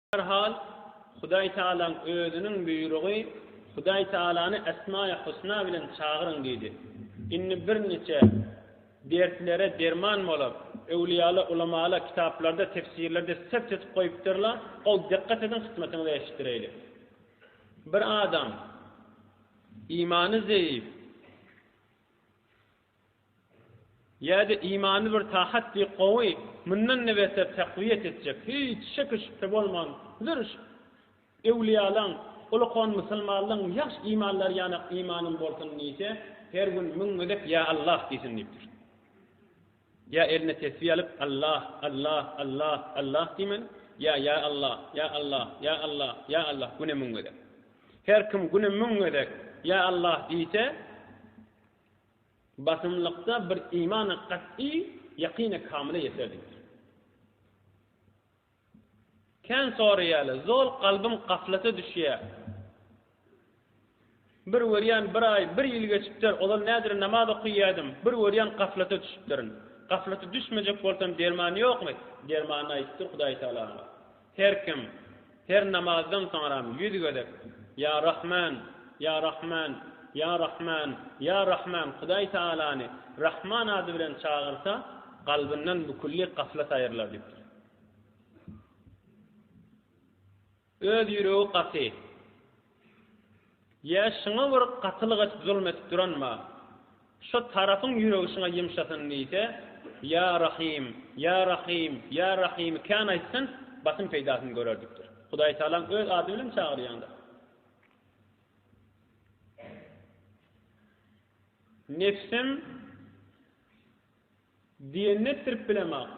Herhal, Hudaý Tagalaň özüniň buýrugy, Hudaý Tagalany Esmaýy Husna bilen çagyryň diýdi. Indi birniçe dertlere derman bolup, öwlüýalar, ulamalar kitaplarda, tefsirlerde sebt edip goýupdyrlar, gowy dykgat ediň hyzmatyňyza eşitdireýli. Bir adam imany zeýif, Ýa-da imany bir tahat diýip gowy, mundan-da beter takwiýet etjek, hiç şek-u şübhe bolman, zürş öwlüýalaň, ulukan musulmanlaň ýagş imanlary ýanak imanym bolsun diýse, her gün müň gezek Ýa Allah diýsin diýipdir. Ýa eline tesbih alyp Allah, Allah, Allah, Allah diýmeli, ýa Ýa Allah, Ýa Allah, Ýa Allah, Ýa Allah güne müň gezek. Her kim güne müň gezek Ýa Allah diýse, Basymlykda bir imany gat'y ýakyny kamyla ýeter diýipdir. Kän soraýarlar, zol kalbym gaflata düşýär. Bir görýän bir aý, bir ýyl geçipdir, ozal nädire namaz okaýardym, bir görýän gaflata düşüpdirin. Gaflata düşmejek bolsam dermany ýokmy? Dermanyny aýdypdyr Hudaý Tagala. Her kim her namazdan soňram ýüz gezek Ýa Rahman, Ýa Rahman, Ýa Rahman, Ýa Rahman Hudaý Tagalany Rahman ady bilen çagyrsa, kalbyndan bükülli gaflat aýrylar diýipdir. Öz ýüregi gaty. Ýa şuňa bir gatylyk edip zulum edip duranma. Şo tarapyň ýüregi şuňa ýumşasyn diýse, Ýa Rahym, Ýa Rahym, Ýa Rahymy kän aýtsyn, basym peýdasyny görer diýipdir. Hudaý Tagalaň öz ady bilen çagyrýaňda. Nebsim Diýenini etdirip bilemok.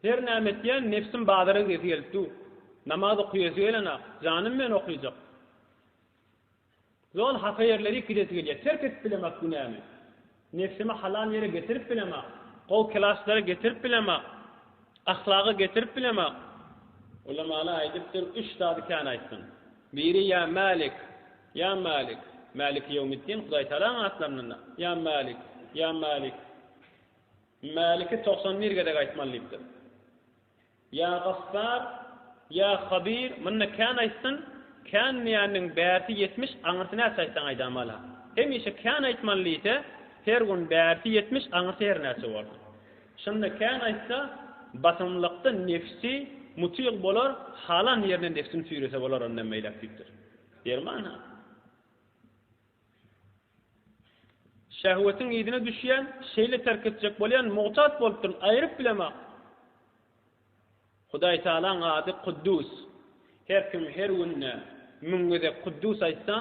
Her näme etýän, nebsim bazara gidesi gelip dur. Namaz okaýasy gelenok. Janym men okyjak. Zol hapa ýerlerik gidesi gelýär. Terk edip bilemok günämi. Nebsimi halal ýere getirip bilemok. Gowy klaslara getirip bilemok. Ahlaga getirip bilemok. Ulamalar aýdypdyr, üç zady kän aýtsyn. Biri ýa Mälik, ýa Mälik, Mäliki ýewmiddin Hudaý Tagalaň atlaryndan-da, ýa Mälik, ýa Mälik. Mäliki 91 gezek aýtmaly diýipdir. Ýa Gaffar, ýa Habir, munda kän aýtsyn, kän diýeniniň bärsi 70, aňyrsy näçe aýtsaň aýdamaly. Hemişe kän aýtmaly diýse, her gün bärsi 70, aňyrsy her näçe bolsun. Şunda kän aýtsa, basymlykda nefsi mutyg bolar, halan ýerine nefsini süýrese bolar ondan beýläk diýipdir. Derman-ha. Şehwetiň yzyna düşýän, şeýle terk etjek bolýan, mugtat bolupdyryn, aýryp bilemok. Hudaý Tagalaň ady Kuddus. Her kim her günde müň gezek Kuddus aýtsa,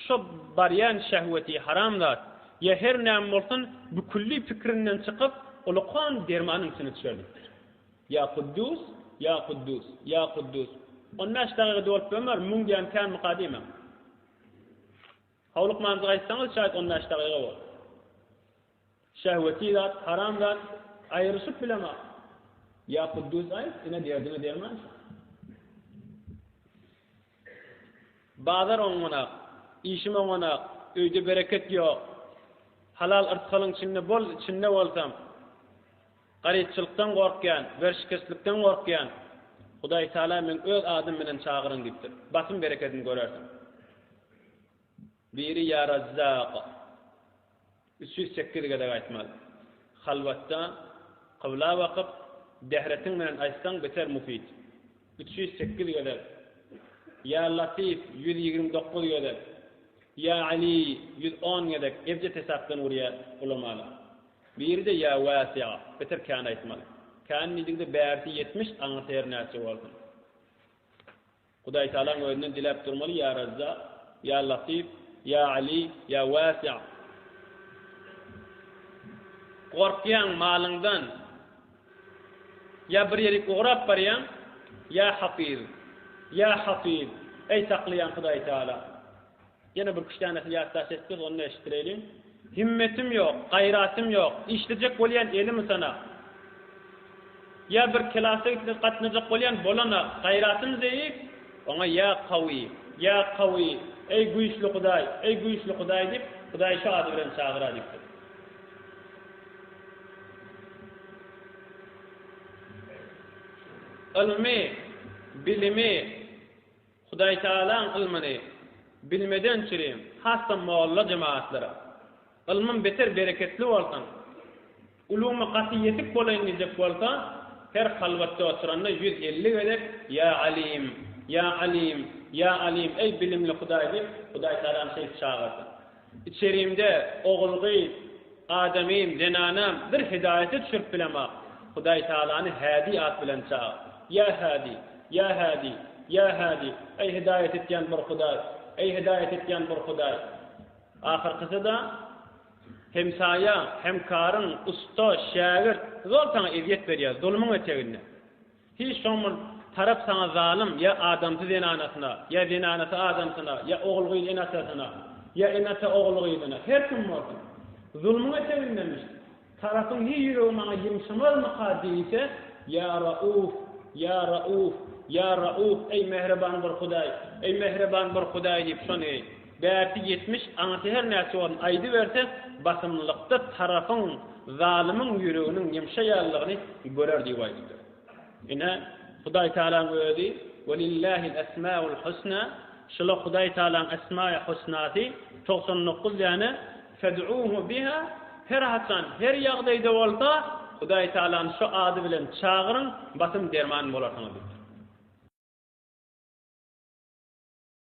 şo barýan şehweti haram zat, ýa her näme bolsun, bükülli pikirinden çykyp, ulukan dermanyň içine düşer diýipdir. Ýa Kuddus, ýa Kuddus, ýa Kuddus. On bäş dagyga dolup ömer, müň diýen känmika diýmäň. Howlukmanjyk aýtsaňyz, şaýat on bäş dagyga bolar. Şehweti zat, haram zat, aýryşyp bilemok. Ýa Kuddus aýt, ine derdiňe derman şo. Bazar oňanak, işim oňanak, öýde bereket ýok. Halal yrsgalyň içinde bol, içinde bolsam. Garypçylykdan gorkýan, werşikestlikden gorkýan. Hudaý Taala meň öz adym bilen çagyryň diýipdir. Basym berekedini görersiň. Biri Ýa Razzak. 308 gezek aýtmaly. Halwatda kybla bakyp, dähretiň bilen aýtsaň beter mufid. 308 gezek. Ýa Latif 129 gezek. Ýa Ali 110 gezek ebjet hesapdan urýar ulamalar. Biri-de Ýa Wasi'a beter kän aýtmaly. Kän diýdigiňde bärsi 70 aňyrsy her näçe bolsun. Hudaý Tagalaň özünden diläp durmaly Ýa Razzak, Ýa Latyf, Ýa Ali, Ýa Wasi'. Gorkýaň malyňdan ýa bir ýerik ugrap barýaň Ýa Hafyz, Ýa Hafyz, eý saklaýan Hudaý Tagala. Ýene bir küç dänesini ýatdaş etdik, ony-da eşitdireýliň. Himmetim ýok, gaýratym ýok, işlejek bolýan elim ysanak. Ýa bir klasa gitmek gatnajak bolýan bolanak, gaýratym zeýif, oňa ýa Kawy, ýa Kawy, eý güýçli Hudaý, eý güýçli Hudaý diýip, Hudaýy şu ady bilen çagyra diýipdir. Ylmy, bilimi, Hudaýtagalaň ylmyny bilmeden çürim, has-da molla jemagatlara. Ylmym beter bereketli bolsun, ulumy gaty ýetik bolaýyn diýjek bolsa, her halwatda oturanda 150 gezek Ýa Alim, Ýa Alim, Ýa Alim, eý bilimli Hudaý diýip, Hudaýtagalany şeýdip çagyrsyn. Içerimde ogul-gyz, adamym, zenanam bir hidaýata düşürip bilemok. Hudaý Tagalany Hädi at bilen çagyr. Ýa Hädi! Ýa Hädi! Ýa Hädi! Eý hidaýat etýän bir Hudaý! Eý hidaýat etýän bir Hudaý! Ahyrkysy-da hemsaýa, hemkaryň, usta, şägirt zol saňa ezýet berýär, zulumyň eteginde. Hiç şoň bir tarap saňa zalym, ýa adamsy zenanasyna, ýa zenanasy adamsyna, ýa ogul-gyz ene-atasyna, ýa ene-ata ogul-gyzyna, her kim bolsun, zulmuň etegindemiş, tarapyň hiý ýüregi maňa ýumşamazmyka diýse, Ýa Rauf, ýa Rauf, ýa Rauf, eý mähriban bir Hudaý, eý mähriban bir Hudaý diýip şony bärsi 70, aňyrsy her näçe bolsun aýdyberse, basymlykda tarapyň zalymyň ýüreginiň ýumşaýanlygyny görer diýip aýdypdyr. Ine, Hudaý Tagalaň özi, Welillahil esmaul husna, şula Hudaý Tagalaň esmaýy husnasy 99 däne, fed'uhu biha, her haçan, her ýagdaýda bolsa, Hudaý Tagalany şu ady bilen çagyryň, basym derman bolarsyňyz diýipdir.